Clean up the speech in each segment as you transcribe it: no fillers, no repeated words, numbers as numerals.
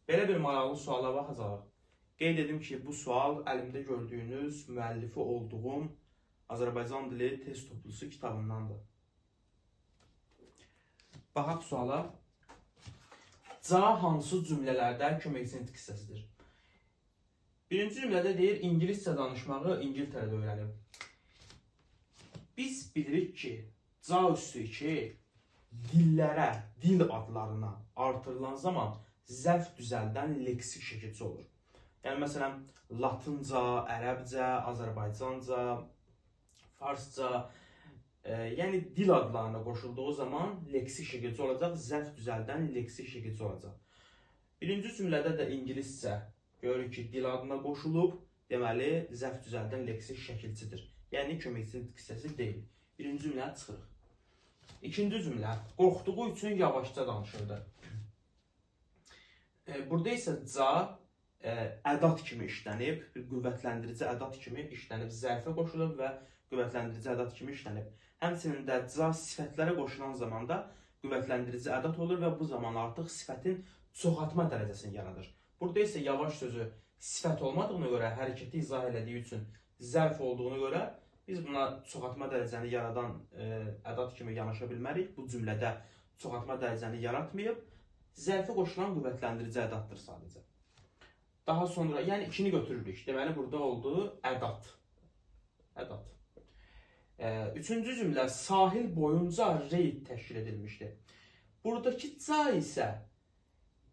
Belə bir maraqlı suala baxacağıq. Qeyd edim ki, bu sual əlimdə gördüyünüz müəllifi olduğum Azərbaycan dili test toplusu kitabındandır. Baxaq suala. Ca hansı cümlələrdə köməkçi nitq hissəsidir? Birinci cümlədə deyir, ingiliscə danışmağı İngiltərədə öyrənib. Biz bilirik ki, ca üstü 2 dillərə, dil adlarına artırılan zaman zərf düzəldən leksik şəkilçi olur. Yəni, məsələn, latınca, ərəbcə, azərbaycanca, farsca, yəni dil adlarına qoşulduğu zaman leksik şəkilçi olacaq, zərf düzəldən leksik şəkilçi olacaq. Birinci cümlədə də ingiliscə görürük ki, dil adına qoşulub, deməli, zərf düzəldən leksik şəkilçidir. Yəni, köməkçi nitq hissəsi deyil. Birinci cümləyə çıxırıq. İkinci cümlə, qorxduğu üçün yavaşca danışırdı. Burada isə ca ədat kimi işlənib, bir qüvvətləndirici ədat kimi işlənib, zərfə qoşulub və qüvvətləndirici ədat kimi işlənib. Həmçinin də ca sifətlərə qoşulan zamanda qüvvətləndirici ədat olur və bu zaman artıq sifətin çoxaltma dərəcəsini yaradır. Burada isə yavaş sözü sifət olmadığına görə, hərəkəti izah elədiyi üçün zərf olduğuna görə biz buna çoxaltma dərəcəni yaradan ədat kimi yanaşa bilmərik. Bu cümlədə çoxaltma dərəcəni yaratmayıb, zərfə qoşulan qüvvətləndirici ədatdır sadəcə. Daha sonra, yəni ikini götürürük. Deməli, burada oldu ədat. Ədat. Üçüncü cümlə, sahil boyunca reyd təşkil edilmişdi. Buradakı ca isə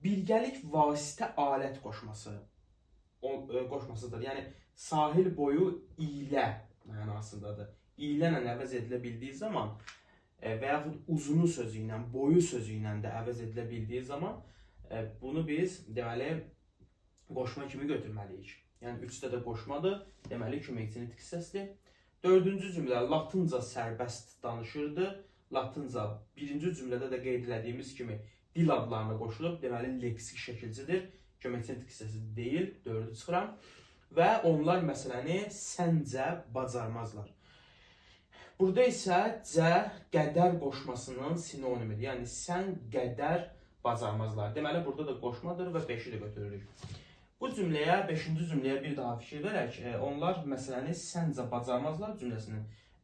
birgəlik vasitə alət qoşmasıdır. Yəni, sahil boyu ilə mənasındadır. İlə ilə əvəz edilə bildiyi zaman və yaxud uzunu sözü ilə, boyu sözü ilə də əvəz edilə bildiyi zaman bunu biz, deməli, qoşma kimi götürməliyik. Yəni, üçdə də qoşmadır, deməli, köməkçi nitq hissəsidir. Dördüncü cümlə, latınca sərbəst danışırdı. Latınca, birinci cümlədə də qeyd elədiyimiz kimi dil adlarına qoşulub, deməli, leksik şəkilcidir. Köməkçi nitq hissəsi deyil, dördü çıxıram. Və onlar məsələni səncə bacarmazlar. Burada isə cə qədər qoşmasının sinonimidir. Yəni, sən qədər bacarmazlar. Deməli, burada da qoşmadır və 5-i də götürürük. Bu cümləyə, 5-ci cümləyə bir daha fikir verək, onlar məsələni səncə bacarmazlar cümləsinin.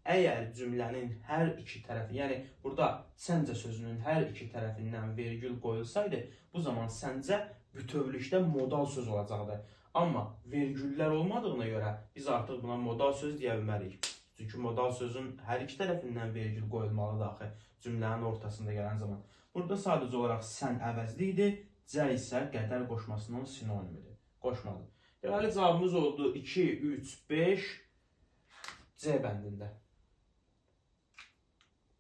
Əgər cümlənin hər iki tərəfi, yəni burada səncə sözünün hər iki tərəfindən vergül qoyulsaydı, bu zaman səncə bütövlükdə modal söz olacaqdı. Amma vergüllər olmadığına görə biz artıq buna modal söz deyə bilmərik. Çünki modal sözün hər iki tərəfindən vergül qoyulmalıdır axı cümlənin ortasında gələn zaman. Burada sadəcə olaraq sən əvəzli idi, cə isə qədər qoşmasının sinonimidir. Qoşmadır. Deməli, cavabımız oldu 2, 3, 5 C bəndində.